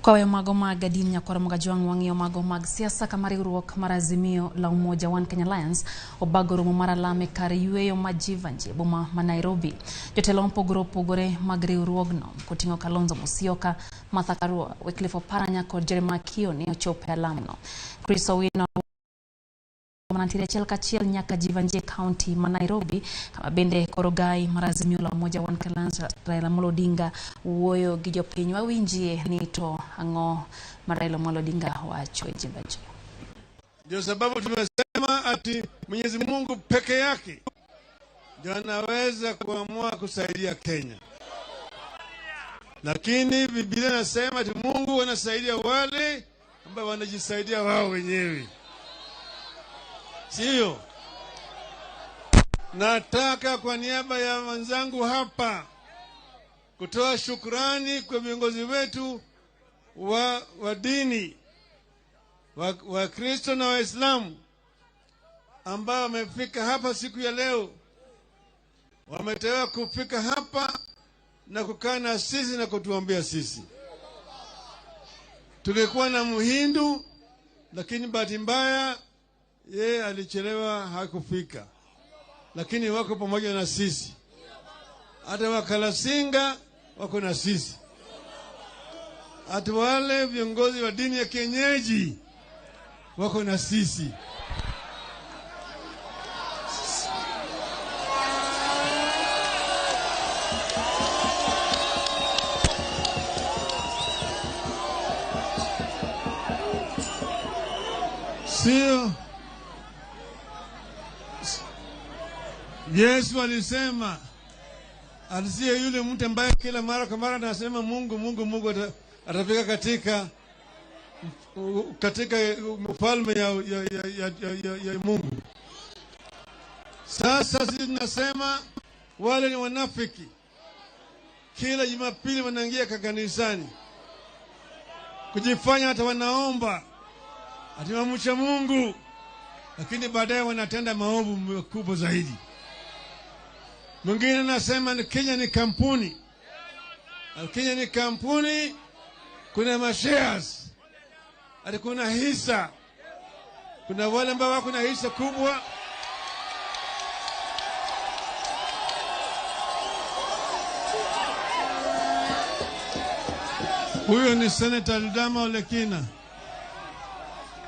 Kwaweyo mago mag din nyakwar Mogajwang' wang'iyo mago mag siasa kama riwruok mar Azimio la Umoja One Kenya Alliance obago romo mar alam e kar yweyo ma Jeevanjee boma ma Nairobi. Jotelo mopogore opogore mag riwruogno koting'o Kalonzo Musyoka, Martha Karua, Wycliffe Oparanya kod Jeremiah Kioni ochopo e alamno. Chris Owino mantiere achiel kachiel nyaka Jeevanjee County ma Nairobi kama bende koro gai mar Azimio la Umoja One Kenya Alliance Raila Amolo Odinga wuoyo gi jopiny. Wawinjie ni to ang'o ma Raila Amolo Odinga wacho e Jeevanjee. Ndio sababu tumesema ati Mwenyezi Mungu peke yake ndio anaweza kuamua kusaidia Kenya, lakini Biblia nasema ati Mungu anasaidia wale ambao wanajisaidia wao wenyewe, sio? Nataka kwa niaba ya wenzangu hapa kutoa shukrani kwa viongozi wetu wa dini Wakristo na Waislamu ambao wamefika hapa siku ya leo, wametewa kufika hapa na kukaa na sisi na kutuambia sisi. Tulikuwa na Mhindu, lakini bahati mbaya yeye alichelewa, hakufika, lakini wako pamoja na sisi. Hata Wakalasinga wako na sisi, hata wale viongozi wa dini ya kienyeji wako na sisi. Sio Yesu alisema, asiye yule mtu ambaye kila mara kwa mara anasema Mungu Mungu Mungu atafika katika ufalme ya Mungu. Sasa sisi tunasema wale ni wanafiki. Kila Jumapili wanaingia kanisani kujifanya hata wanaomba ati wamcha Mungu, lakini baadaye wanatenda maovu makubwa zaidi. Mwingine anasema ni Kenya ni kampuni. Kenya ni kampuni, kuna mashares, ati kuna hisa. Kuna wale ambao wako na hisa kubwa. Huyo ni Senator Ledama Olekina.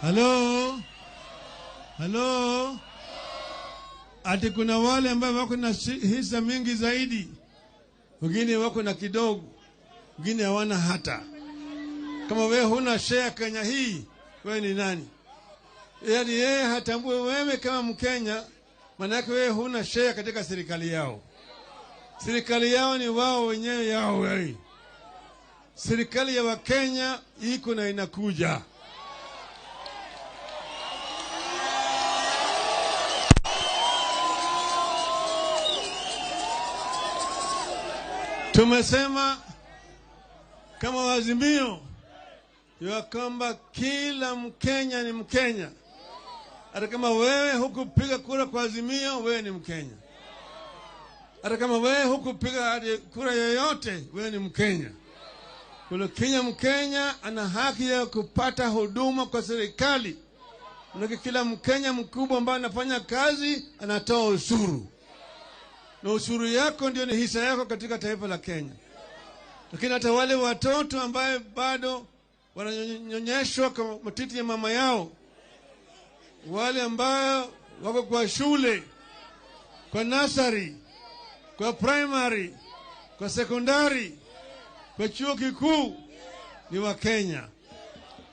Hello? Hello? Ati kuna wale ambao wako na hisa mingi zaidi, wengine wako na kidogo, wengine hawana hata. Kama wewe huna share Kenya hii, wewe ni nani? Yaani yeye hatambui wewe kama Mkenya, maana yake wewe huna share katika serikali yao. Serikali yao ni wao wenyewe yao wewe. Serikali ya Wakenya iko na inakuja. Tumesema kama Wazimio ya kwamba kila Mkenya ni Mkenya. Hata kama wewe hukupiga kura kwa Azimio, wewe ni Mkenya. Hata kama wewe hukupiga kura yoyote, wewe ni Mkenya. Kwa Kenya, Mkenya ana haki ya kupata huduma kwa serikali. Maana kila Mkenya mkubwa ambaye anafanya kazi anatoa ushuru. Na ushuru yako ndio ni hisa yako katika taifa la Kenya. Lakini hata wale watoto ambaye bado wananyonyeshwa kwa matiti ya mama yao, wale ambao wako kwa shule, kwa nursery, kwa primary, kwa sekondari, kwa chuo kikuu ni wa Kenya.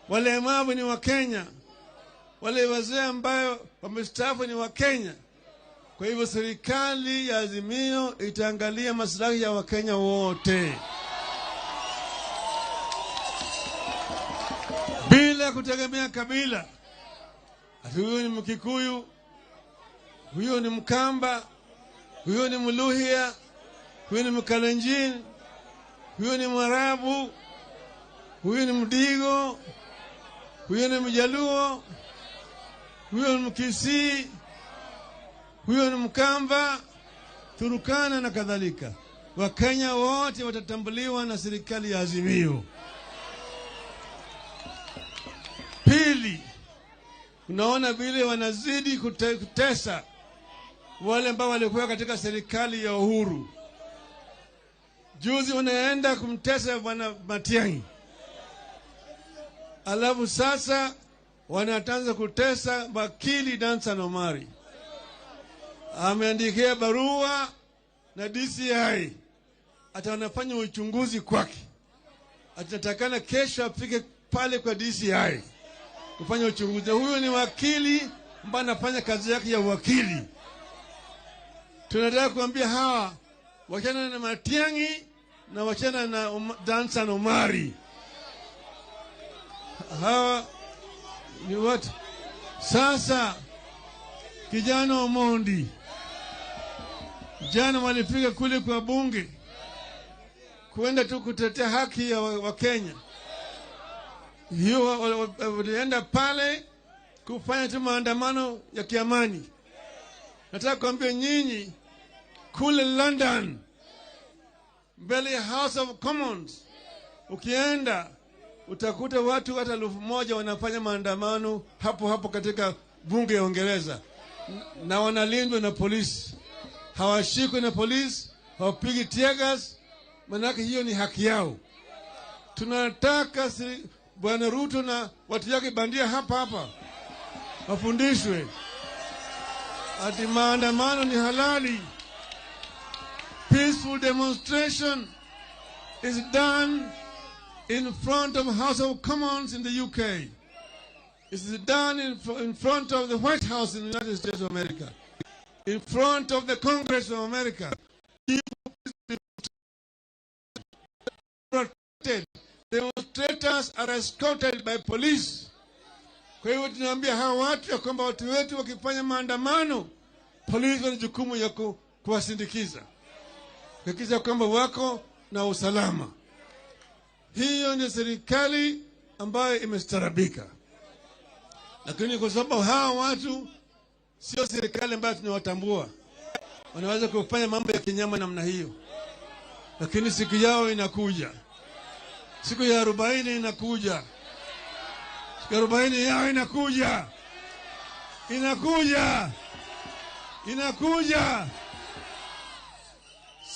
Walemavu ni wa Kenya. Wale wazee ambao wamestaafu ni wa Kenya. Kwa hivyo serikali ya Azimio itaangalia maslahi ya Wakenya wote bila kutegemea kabila. Ati huyu ni Mkikuyu, huyu ni Mkamba, huyu ni Mluhya, huyu ni Mkalenjin, huyu ni Mwarabu, huyu ni Mdigo, huyu ni Mjaluo, huyu ni Mkisii, huyu ni Mkamba, Turukana na kadhalika. Wakenya wote watatambuliwa na serikali ya Azimio. pili, unaona vile wanazidi kutesa wale ambao walikuwa katika serikali ya Uhuru. Juzi wanaenda kumtesa Bwana Matiang'i, alafu sasa wanaanza kutesa wakili Danstan Omari. Ameandikia barua na DCI ata wanafanya uchunguzi kwake. Atatakana kesho afike pale kwa DCI kufanya uchunguzi. Huyu ni wakili ambaye anafanya kazi yake ya uwakili. Tunataka kuambia hawa wachana na Matiang'i na wachana na Danstan Omari. Hawa ni watu. Sasa kijana Omondi jana walifika kule kwa bunge kuenda tu kutetea haki ya wa Kenya. Hiyo walienda pale kufanya tu maandamano ya kiamani. Nataka kuambia nyinyi kule London mbele ya House of Commons, ukienda utakuta watu hata 1000 wanafanya maandamano hapo hapo katika bunge ya Uingereza, na wanalindwa na polisi. Hawashikwi na polisi, hawapigi tear gas, manake hiyo ni haki yao. Tunataka Bwana Ruto na watu yake bandia hapa hapa wafundishwe ati maandamano ni halali. Peaceful demonstration is done in front of House of Commons in the UK. It is done in front of the White House in the United States of America. In front of the Congress of America. Protected. Demonstrators are escorted by police. Kwa hivyo tunaambia hawa watu ya kwamba watu wetu wakifanya maandamano, polisi wana jukumu ya kuwasindikiza, kuhakikisha kwamba wako na usalama. Hiyo ni serikali ambayo imestarabika. Lakini kwa sababu hawa watu sio serikali ambayo tunawatambua, wanaweza kufanya mambo ya kinyama namna hiyo. Lakini siku yao inakuja. Siku ya 40 inakuja. Siku ya 40 yao inakuja. Inakuja. Inakuja.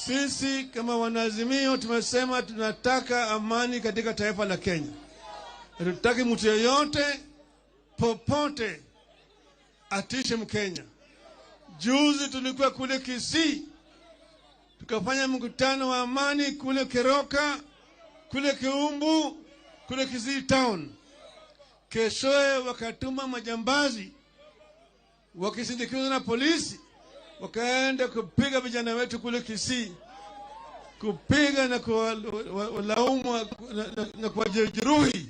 Sisi kama wanaazimio tumesema tunataka amani katika taifa la Kenya. Hatutaki mtu yeyote popote atishe Mkenya. Juzi tulikuwa kule Kisii, tukafanya mkutano wa amani kule Keroka, kule Kiumbu, kule Kisii town. Keshoe wakatuma majambazi wakisindikizwa na polisi, wakaenda kupiga vijana wetu kule Kisii, kupiga na kuwalaumu na kuwajeruhi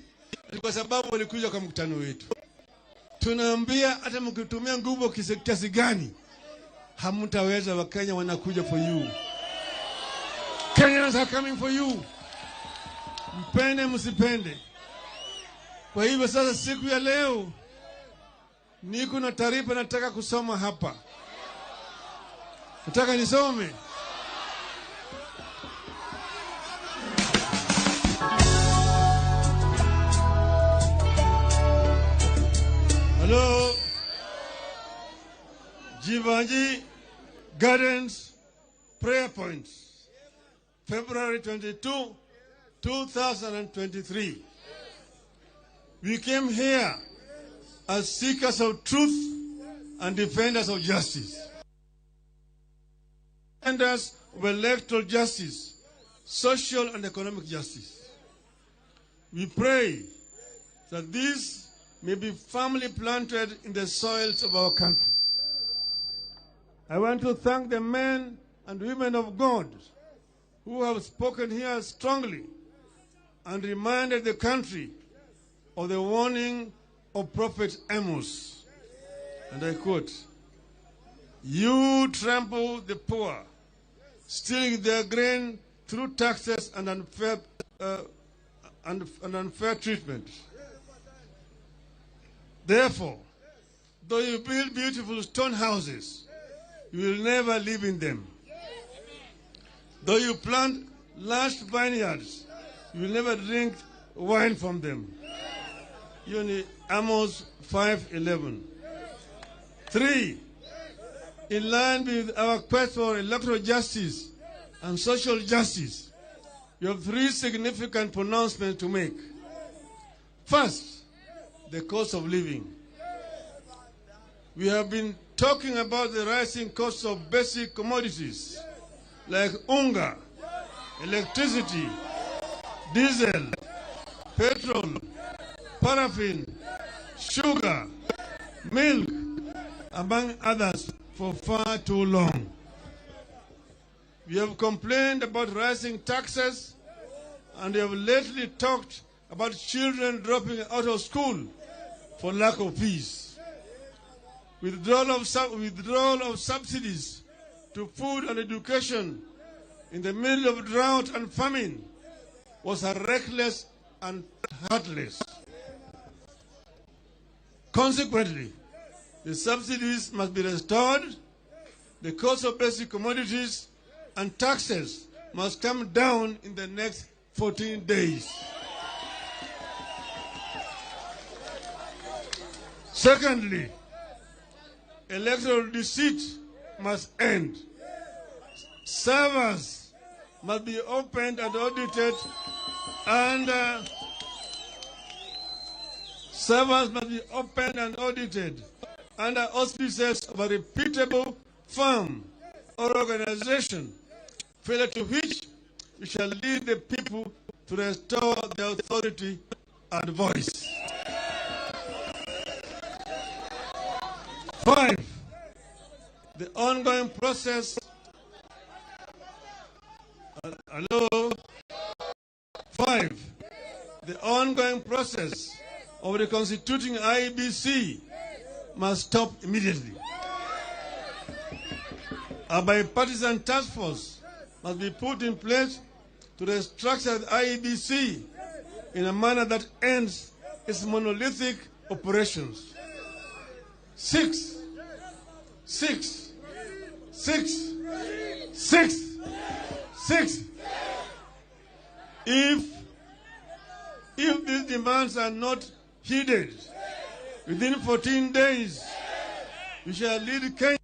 kwa sababu walikuja kwa mkutano wetu. Tunaambia hata mkitumia nguvu kiasi gani, hamtaweza. Wakenya wanakuja for you. Kenyans are coming for you. Mpende msipende. Kwa hivyo sasa siku ya leo niko na taarifa nataka kusoma hapa. Nataka nisome. Hello. Jeevanjee Gardens Prayer Points, February 22, 2023. We came here as seekers of truth and defenders of justice. Defenders of electoral justice, social and economic justice. We pray that this may be firmly planted in the soils of our country. I want to thank the men and women of God who have spoken here strongly and reminded the country of the warning of Prophet Amos. And I quote, "You trample the poor, stealing their grain through taxes and unfair treatment. Therefore, though you build beautiful stone houses, you will never live in them. Though you plant lush vineyards, you will never drink wine from them. Hiyo ni Amos 5:11. 3, in line with our quest for electoral justice and social justice, you have three significant pronouncements to make. First, the cost of living. We have been talking about the rising cost of basic commodities like unga, electricity, diesel, petrol, paraffin, sugar, milk, among others, for far too long. We have complained about rising taxes, and we have lately talked about children dropping out of school for lack of fees. Withdrawal of subsidies to food and education in the middle of drought and famine was a reckless and heartless. Consequently, the subsidies must be restored, the cost of basic commodities and taxes must come down in the next 14 days. Secondly, electoral deceit must end. Servers must be opened and audited, and servers must be opened and audited under auspices of a reputable firm or organization, failure to which we shall lead the people to restore their authority and voice. 5, the ongoing process. Hello? 5, the ongoing process of reconstituting IEBC must stop immediately. A bipartisan task force must be put in place to restructure the IEBC in a manner that ends its monolithic operations. 6, 6, 6, 6, 6. If these demands are not heeded within 14 days, we shall lead Kenya.